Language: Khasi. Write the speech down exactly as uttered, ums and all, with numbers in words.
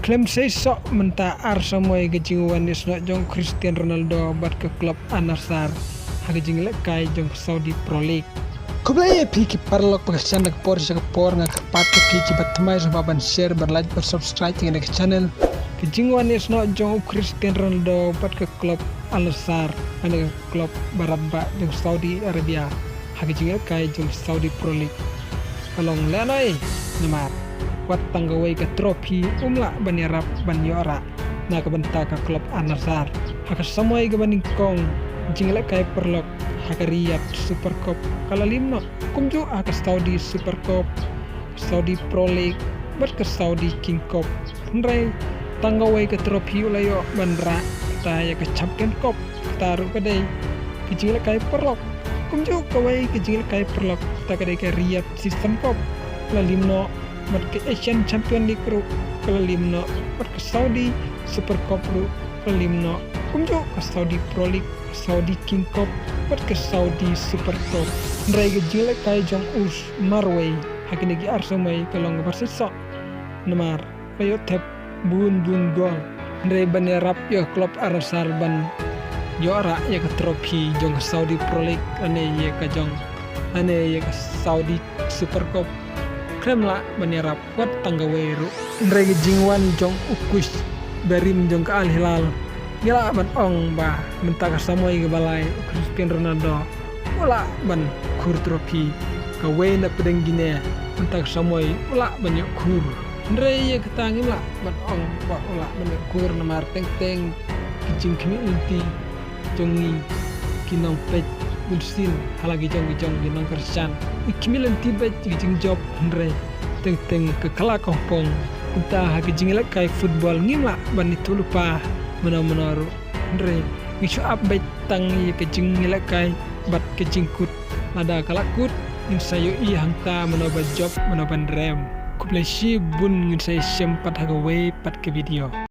Lem sei sok mynta ar samoi ka jingwan ïasnoh jong Cristiano Ronaldo bad ka klub Al Nassr ha ka jingïalehkai jong ka Saudi Pro League. Khublei ïa phi ki paralok ba ka shan da ka por sha ka por, nga kyrpad ïa phi ki ba thymmai sngewbha ban share, ban like, ban subscribe ïa kane ka channel. Ka jingwan ïasnoh jong u Cristiano Ronaldo bad ka klub Al Nassr, kane ka klub barat ba jong Saudi Arabia ha ka jingïalehkai jong Saudi Pro League ka long lehnoh namar wat tang kawei ka trophy um lah ban ïarap ban ïoh rah na ka bynta ka klub Al Nassr. Ha ka samoi kaba nyngkong jingïalehkai paralok ha ka Riyadh Super Cup ka la lim noh, kumjuh ha ka Saudi Super Cup, Saudi Pro League bad ka Saudi King Cup. Hynrei tang kawei ka trophy u la ïoh ban rah, kata ïa ka Champion Cup, kata ruh ka dei ka jingïalehkai paralok. Kumjuh kawei ka jingïalehkai paralok, kata ka dei ka Riyadh System Cup, ka la lim noh, bad ka Asian Champion League ruh ka la lim noh, bad ka Saudi Super Cup ruh ka la lim noh, kumjuh ka Saudi Pro League, ka Saudi King Cup bad ka Saudi Super Cup. Hynrei ka jingïalehkai jong u marwei ha kine ki ar samoi ka long kaba shisha namar la ïoh thep bun bun gol. Hynrei ban ïarap ïa ka klub Al Nassr ban ïoh rah ïa ka trophy jong ka Saudi Pro League lane ïa ka jong, lane ïa ka Saudi Super Cup, khlem lah ban ïarap wat tang kawei ruh. Hynrei ka jingwan jong u coach barim jong ka Al Hilal, ngi lah ban ong ba mynta ka samoi kaba lai u Cristiano Ronaldo u lah ban khur trophy. Kawei na pdeng kine mynta ka samoi u lah ban ïoh khur. Hynrei ïa kata ngim lah ban ong ba u lah ban ïoh khur namar teng teng ki jingkhmih lynti jong ngi ki nongpeit bunsien, ha la ki jong ki jong ki nongkyrshan, ki khmih lynti beit ki jingjop, hynrei teng teng ka kylla kongpong. Kumta ha ka jingïalehkai football ngim lah ban ïathuhlypa mano mano ruh. Hynrei ngi shu ap beit tang ïa ka jingïalehkai bad ka jingkut. Lada ka la kut, ngin sa ïohi hangta mano ba jop, mano ban rem. Khublei shibun, ngin sa ïashem pat ha kawei pat ka video.